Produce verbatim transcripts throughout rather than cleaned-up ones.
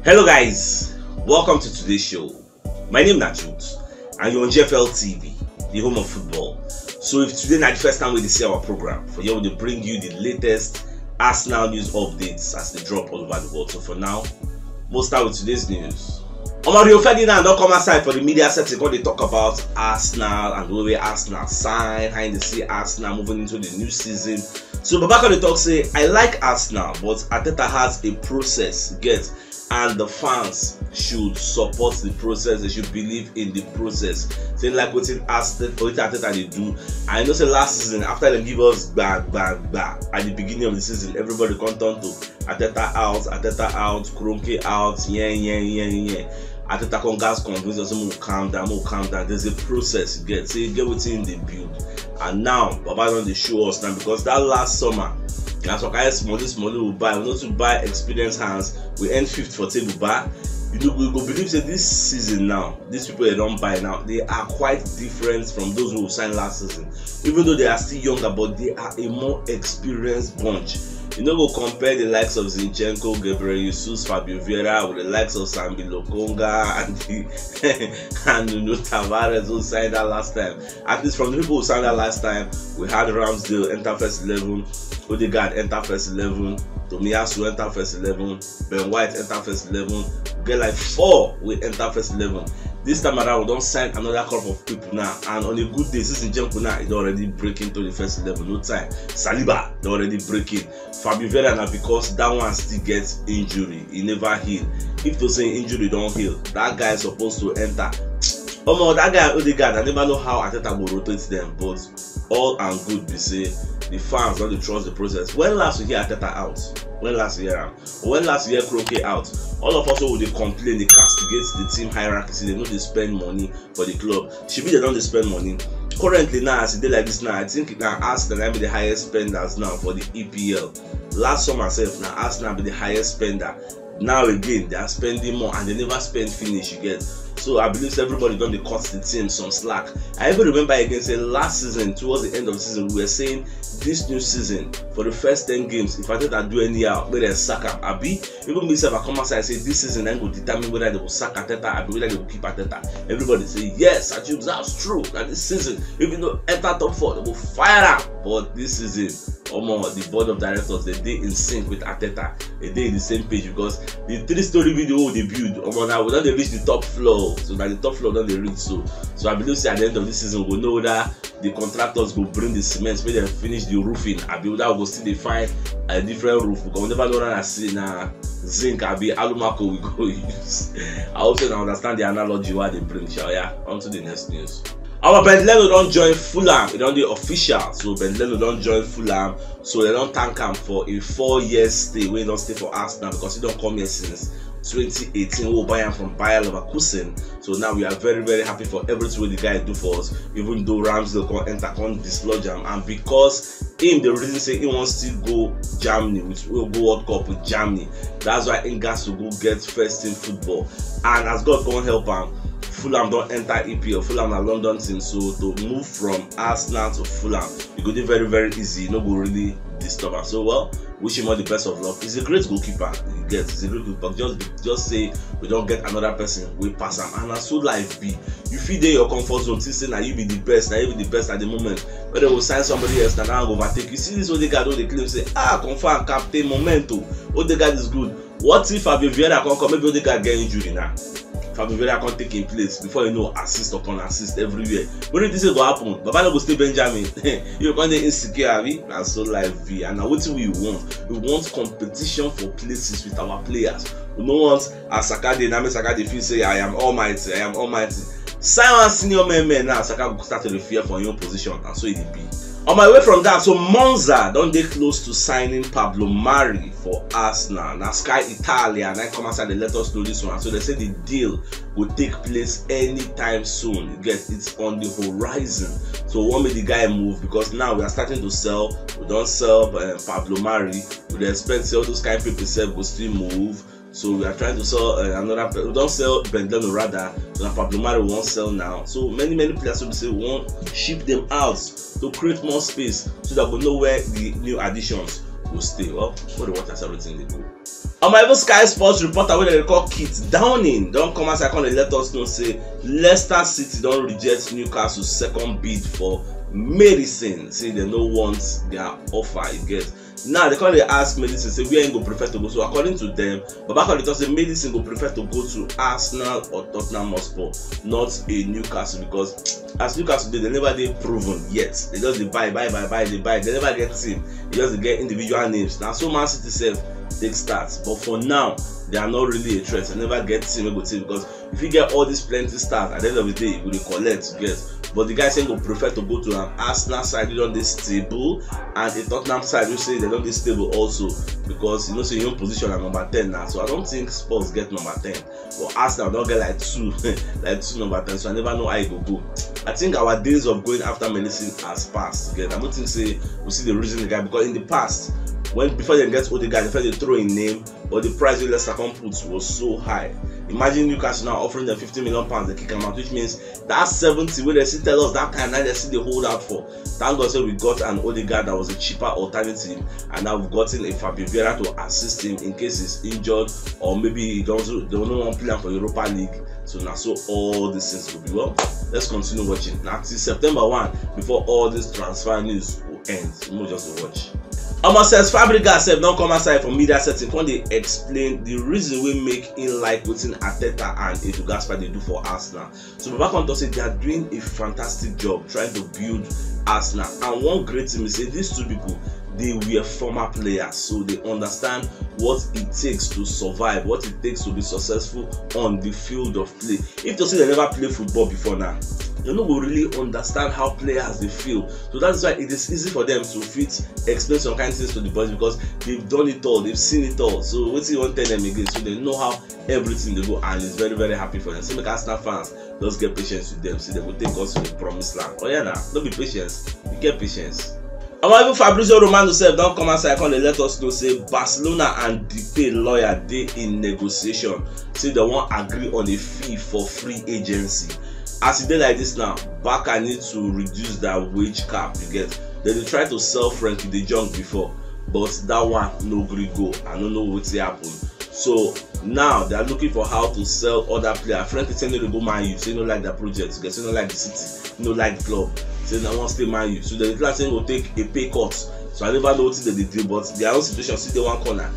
Hello guys, welcome to today's show. My name na Jude and you're on G F L T V, the home of football. So if today na the first time we dey see our program, for here we dey bring you the latest Arsenal news updates as they drop all over the world. So for now, we'll start with today's news. Omo, Rio Ferdinand don come outside for the media setting come dey talk about Arsenal and the way Arsenal sign, how they see Arsenal moving into the new season. So Baba come dey talk say, "I like Arsenal, but Arteta has a process, get, and the fans should support the process. They should believe in the process." Say like wetin Arteta, wetin Arteta dey do. I know say last season after dem give us gba gba gba at the beginning of the season, everybody come turn to Arteta out, Arteta out, Kroenke out, yeah yeah yeah yeah. Arteta come gas convince us, "Make we calm down, make we calm down. There's a process, you get, say you get wetin dey build." And now Baba don dey show us now, because that last summer, na some kind small small we buy, we no too buy experienced hands. We end fifth for table bar. You know, we go believe say this season now, these people they don't buy now, they are quite different from those who signed last season. Even though they are still younger, but they are a more experienced bunch. You know, go compare the likes of Zinchenko, Gabriel Jesus, Fabio Vieira with the likes of Sambi Lokonga and the, and Nuno Tavares who signed that last time. At least from the people who signed that last time, we had Ramsdale enter first eleven, Odegaard enter first eleven, Tomiyasu enter first eleven, Ben White enter first eleven. We get like four we enter first eleven. This time around, we don't sign another crop of people now. And on a good day, since Zinchenko now, he don already break into the first eleven. No time. Saliba don already break in. Fabio Vieira na because that one still get injury. He never heal. If to say injury don't heal, that guy is supposed to enter. Omo, that guy Odegaard, I never know how Arteta go rotate them, but all and good be say the fans don't trust the process. When last we hear Arteta out? When last we hear him? When last we hear Kroenke out? All of us who dey complain, they castigate the team hierarchy, say they know they spend money for the club. Should be they don't dey spend money. Currently now, as it dey like this now, I think now Arsenal na be the highest spenders now for the E P L. Last summer sef, now Arsenal be the highest spender. Now again, they are spending more and they never spend finish, you get. So I believe everybody don dey cut the team some slack. I even remember again say last season, towards the end of the season, we were saying this new season, for the first ten games, if Arteta do anyhow, make dem sack am. Abi, even me sef, I come outside say this season na go determine whether they will sack Arteta, abi whether they will keep Arteta. Everybody say, "Yes, I think that's true. That this season, even though enter top four, they will fire am." But this season, omo, the board of directors, they dey in sync with Arteta. They dey in the same page, because the three-story building wey we dey build, omo, now we don dey reach the top floor. So na the top floor don dey reach. So, so I believe say at the end of this season, we know that the contractors go bring the cement, make dem finish the roofing. Abi that we go still dey find a different roof, because we never know na si-, na zinc abi alumako we go use. I hope say una understand the analogy wey I dey bring. Sha, yeah, on to the next news. Our Ben Leno don join Fulham. E don dey official. So Ben Leno don join Fulham. So they don thank am for a four year stay wey he don stay for Arsenal, because he don come here since twenty eighteen, we buy am from Bayer Leverkusen. So now we are very, very happy for everything wey the guy do for us. Even though Ramsdale come enter, come dislodge am, and because him the reason say he wants to go Germany, with, go World Cup with Germany, that's why he gas to go get first team football. And as God come help am, Fulham don enter E P L. Fulham na London team, so to move from Arsenal to Fulham, e go dey very, very easy. E no go really disturb am. So, well, wish him all the best of luck. He's a great goalkeeper. He gets, he's a great goalkeeper. Just, just say we don get another person wey pass am. And na so life be. You fit dey your comfort zone, think say na you be the best, na you be the best at the moment. When they go sign somebody else, na that one go overtake you. See this Odegaard wey dey claim say, "Ah, confirm captain momento. Odegaard is good." What if Fabio Vieira come come? Maybe Odegaard get injury now. Fabio Vieira come take him place. Before you know, assist upon assist everywhere. What do you think go happen? Baba no go stay Benjamin. You come dey insecure, abi? Na so life be. And na wetin we want. We want competition for places with our players. We no want, as Saka dey, na me Saka dey feel say, "I am almighty, I am almighty." Sign one senior man, man now, Saka go start to dey fear for your position. And so it be. On my way from that, so Monza don dey close to signing Pablo Mari for Arsenal. Na Sky Italia na come outside dey let us know this one. So they say the deal will take place anytime soon. You get, it's on the horizon. So we want make the guy move, because now we are starting to sell. We don sell, uh, Pablo Mari. We dey expect say all those kind people sef go still move. So we are trying to sell, uh, another pe-, we don sell Ben Leno rather. So na Pablo Mari we wan sell now. So many, many players wey be say we wan ship them out to create more space, so that we know where the new additions go stay. Well, for the watch as everything dey go. Omo, even Sky Sports reporter wey dem dey call Keith Downing don come outside come dey let us know say Leicester City don reject Newcastle second bid for Maddison, say dem no want their offer again. Now they come dey ask Maddison say where he go prefer to go. So according to them, Baba come dey talk say Maddison go prefer to go to Arsenal or Tottenham Hotspur, not a Newcastle, because as Newcastle dey, they never dey proven yet. They just dey buy, buy, buy, buy, they buy. They never get team. They just dey get individual names. Now so Man City sef take start, but for now they are not really a threat. They never get team wey go team, because if you get all these plenty stars, at the end of the day you go dey collect, you get. But the guy say he go prefer to go to an Arsenal side wey don dey stable and a Tottenham side wey say they don dey stable also, because you know say your position na number ten now. So I don't think Spurs get number ten. But Arsenal don get like two, like two number ten. So I never know how e go go. I think our days of going after Maddison has passed. Again, I don't think say we see the reason the guy, because in the past, when before they get Odegaard, they first dey throw in name, but the price wey Leicester come put was so high. Imagine Newcastle now offering them fifty million pounds, they kick am out, which means that seventy wey they still tell us that time, now they still dey hold out for. Thank God say we got an Odegaard that was a cheaper alternative, and now we've gotten a Fabio Vieira to assist him in case he's injured or maybe he don't, they don't want to play am for Europa League. So now so all these things will be well. Let's continue watching. Now till September one before all this transfer news will end. We'll just watch. Omo, Cesc Fabregas sef don come outside for media setting, come dey explain the reason wey make him like wetin Arteta and Edu Gaspar dey do for Arsenal. So Baba come talk say they are doing a fantastic job trying to build Arsenal. And one great thing is say these two people, they were former players, so they understand what it takes to survive, what it takes to be successful on the field of play. If to say they never play football before now, they no go really understand how players dey feel. So that's why it is easy for them to fit explain some kind of things to the boys, because they've done it all, they've seen it all. So wetin you wan tell them again? So they know how everything dey go, and it's very, very happy for them. So make Arsenal fans just get patience with them. See, they go take us to the promised land. Oh yeah, now no be patience, you get patience. Omo, even Fabrizio Romano sef don come outside come dey let us know say Barcelona and Depay lawyer dey in negotiation. Say they wan agree on a fee for free agency. As e dey like this now, Barca need to reduce their wage cap. You get, they dey try to sell Frenkie de Jong before, but that one no gree go. I no know wetin happen. So now they are looking for how to sell other players. Frenkie say no dey go Man U, say no like the project, say no like the city, no like the club. Say na wan stay Man U. So they plan say he go take a pay cut. So I never know wetin they dey do, but their own situation still dey one corner.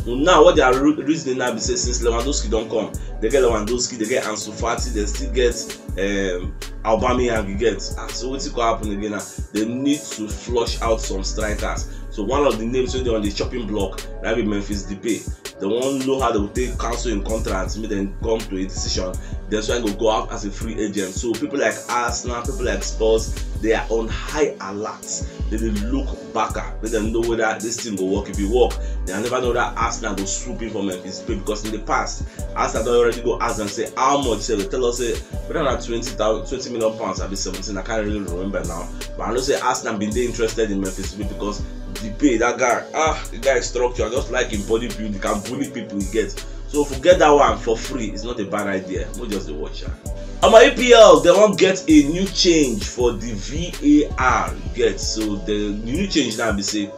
Now what they are re- reasoning now be say since Lewandowski don come, they get Lewandowski, they get Ansu Fati, they still get um, Aubameyang. You get, ah, so wetin go happen again now? They need to flush out some strikers. So one of the names wey dey on the chopping block na be Memphis Depay. They wan know how they go take cancel him contract, make dem come to a decision. That's why he go go out as a free agent. So people like Arsenal, people like Spurs, they are on high alert. They dey look Barca, make dem know whether this thing go work. If e work, they never know that Arsenal go swoop in for Memphis Depay, because in the past, Arsenal don already go ask them say how much. Say they tell us say whether na twenty thousand, twenty million pounds, I be seventeen. I can't really remember now. But I know say Arsenal been dey interested in Memphis Depay because Depay, that guy, ah, the guy is structure. I just like him body build. He can bully people. He gets. So if we get that one for free, it's not a bad idea. We just dey watch am. Omo, E P L, they wan get a new change for the V A R. You get, so the new change now be say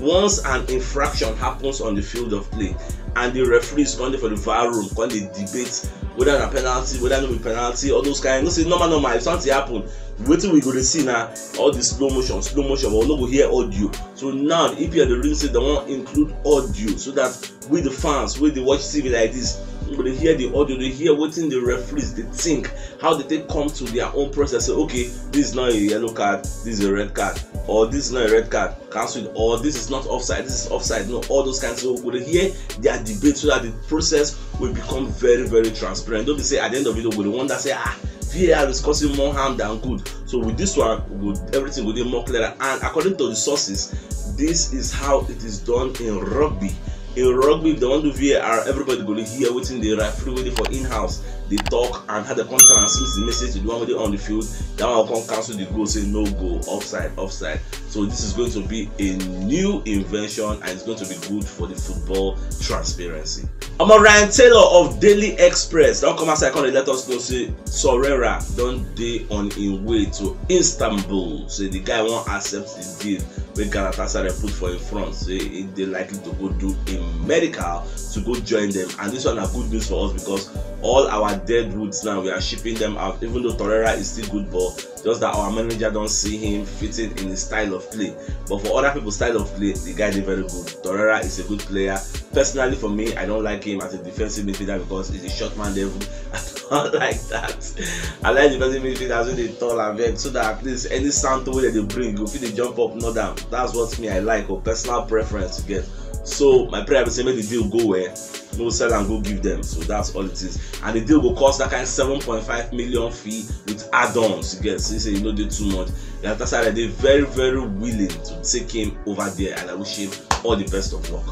once an infraction happens on the field of play and the referees come dey for the V A R room, come dey debate whether na penalty, whether no be penalty, all those kind. You know say normal, normal, if something happen, wetin we go dey see na all the slow motion, slow motion, but we no go hear audio. So now the E P L dey reason say they wan include audio so that we the fans, we dey watch T V like this, we go dey hear the audio, dey hear wetin the referees dey think, how they take come to their own process. Say, okay, this is not a yellow card, this is a red card, or this is not a red card, cancel it, or this is not offside, this is offside. No, all those kinds. So we go dey hear their debate so that the process will become very, very transparent. Don't be say at the end of it, we go dey wonder say, ah, V A R is causing more harm than good. So with this one, we go, everything go dey more clearer. And according to the sources, this is how it is done in rugby. In rugby, if they wan do V A R, everybody go dey hear wetin the referee wey dey for in-house dey talk and how they come transmit the message to the one wey dey on the field. That one come cancel the goal, say no goal, offside, offside. So this is going to be a new invention and it's going to be good for the football transparency. Omo, Ryan Taylor of Daily Express don come outside come dey let us know say Torreira don dey on im way to Istanbul. Say the guy wan accept the deal. wey Galatasaray put for im front, say e dey likely to go do im medical to go join dem. And this one na good news for us because all our deadwoods now, we are shipping them out. Even though Torreira is still good, but just that our manager don see him fitting in his style of play. But for other people's style of play, the guy dey very good. Torreira is a good player. Personally, for me, I don't like him as a defensive midfielder because he's a short man devil. I don't like that. I like defensive midfielders wey dey tall and big, so that at least any Santo wey dem dey bring, go fit dey jump up, knock down. That's what me I like, or personal preference you get. So my prayer be say make the deal go well, no sell and go give them. So that's all it is. And the deal go cost that kind seven point five million fee with add-ons. You get, so you say you no dey too much. Galatasaray dey very, very willing to take him over there, and I wish him all the best of luck.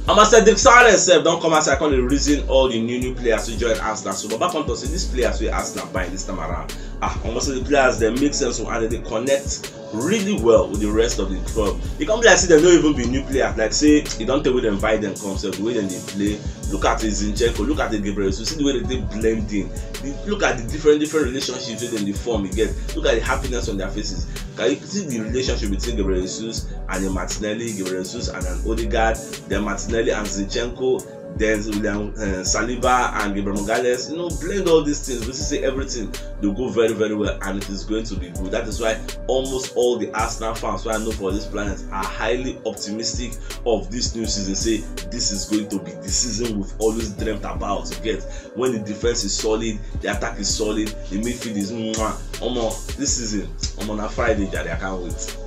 And Master Dick Sare sef don come outside come dey reason all the new new players wey join Arsenal. So Baba come talk say these players wey Arsenal buy this time around, ah, almost the players dem make sense o, and dem dey connect really well with the rest of the club. E come be like say dem no even be new players, like say e don tey wey dem buy dem come sef, the way dem dey play. Look at the Zinchenko, look at the Gabriel Jesus, see the way dem dey blend in. The, look at the different different relationships wey dem dey form. You get, look at the happiness on their faces. Can you see the relationship between Gabriel Jesus and a Martinelli, Gabriel Jesus and an Odegaard, then Martinelli and Zinchenko, then William uh, Saliba and Gabriel Magalhaes? You know, blend all these things. We see say everything dey go very, very well, and it is going to be good. That is why almost all the Arsenal fans wey I know for this planet are highly optimistic of this new season. Say this is going to be the season we've always dreamt about. You get, when the defense is solid, the attack is solid, the midfield is mwah. Omo, this season, omo, na Friday, jare, I can't wait.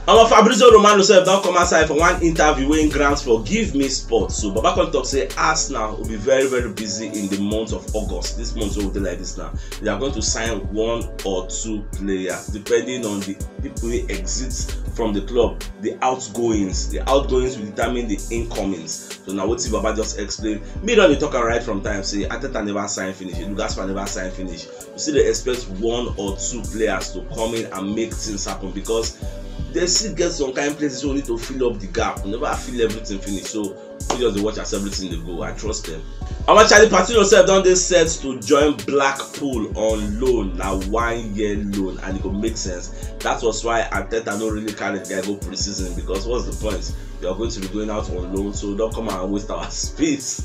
Omo, Fabrizio Romano sef don come outside for one interview wey im grant for Give Me Sport. So Baba come talk say Arsenal will be very, very busy in the month of August. This month wey we dey like this now, they are going to sign one or two players depending on the people wey exit from the club. The outgoings, the outgoings will determine the incomings. So na wetin Baba just explain. Me don dey talk am right from time say Arteta never sign finish, Edu Gaspar never sign finish. We still dey expect one or two players to come in and make things happen because they still get some kind places wey we need to fill up the gap. We never fill everything finish, so we just dey watch as everything dey go. I trust them. Our Charlie Patino sef don dey set to join Blackpool on loan, na one year loan, and e go make sense. That was why Arteta no really carry the guy go pre-season because what's the point? You are going to be going out on loan, so don't come and waste our space.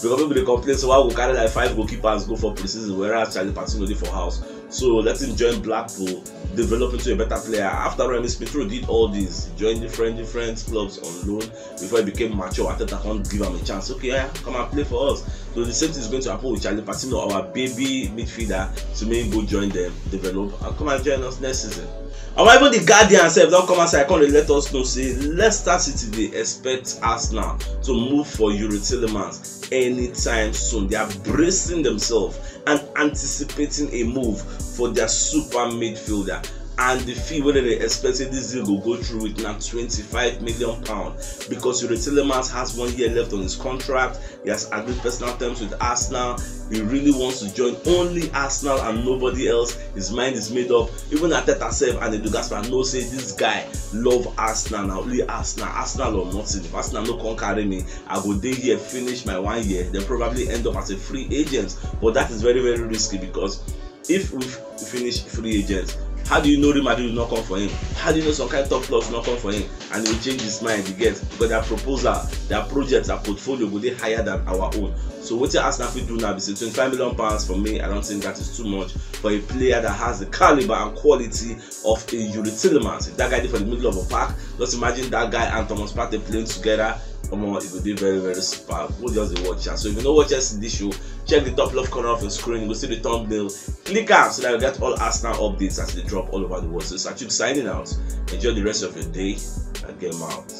Because people dey complain, so why we carry like five goalkeepers go for pre-season, whereas Charlie Patino dey for house? So let him join Blackpool, develop into a better player. After all, Smith Rowe did all this, join different different clubs on loan before he became mature. Arteta can't give him a chance. Okay, yeah, come and play for us. So the same thing is going to happen with Charlie Patino, our baby midfielder. So maybe go join them, develop, and come and join us next season. And even the Guardian sef don come outside come dey let us know say Leicester City dey expect Arsenal to move for Yuri Tillemans anytime soon. They are bracing themselves and anticipating a move for their super midfielder. And the fee wey dem dey expect say this deal go go through with na twenty-five million pound, because Yuri Tillemans has one year left on his contract. He has agreed personal terms with Arsenal. He really wants to join only Arsenal and nobody else. His mind is made up. Even Arteta sef and Edu Gaspar know say this guy love Arsenal, na only Arsenal, Arsenal or nothing. If Arsenal no come carry me, I go dey here finish my one year, then probably end up as a free agent. But that is very, very risky because if we f- finish free agent, how do you know Real Madrid will not come for him? How do you know some kind of top clubs will not come for him? And he will change his mind, you get? Because their proposal, their project, their portfolio go dey higher than our own. So wetin Arsenal fit do now be say twenty-five million pounds for me, I don't think that is too much for a player that has the caliber and quality of a Yuri Tillemans. If that guy dey for the middle of a park, just imagine that guy and Thomas Partey playing together. Omo, e go dey very, very super. We'll just dey watch am. So if you no watch us in this show, check the top left corner of your screen. You go see the thumbnail. Click am so that you get all Arsenal updates as they drop all over the world. So Sachuk signing out. Enjoy the rest of your day and game out.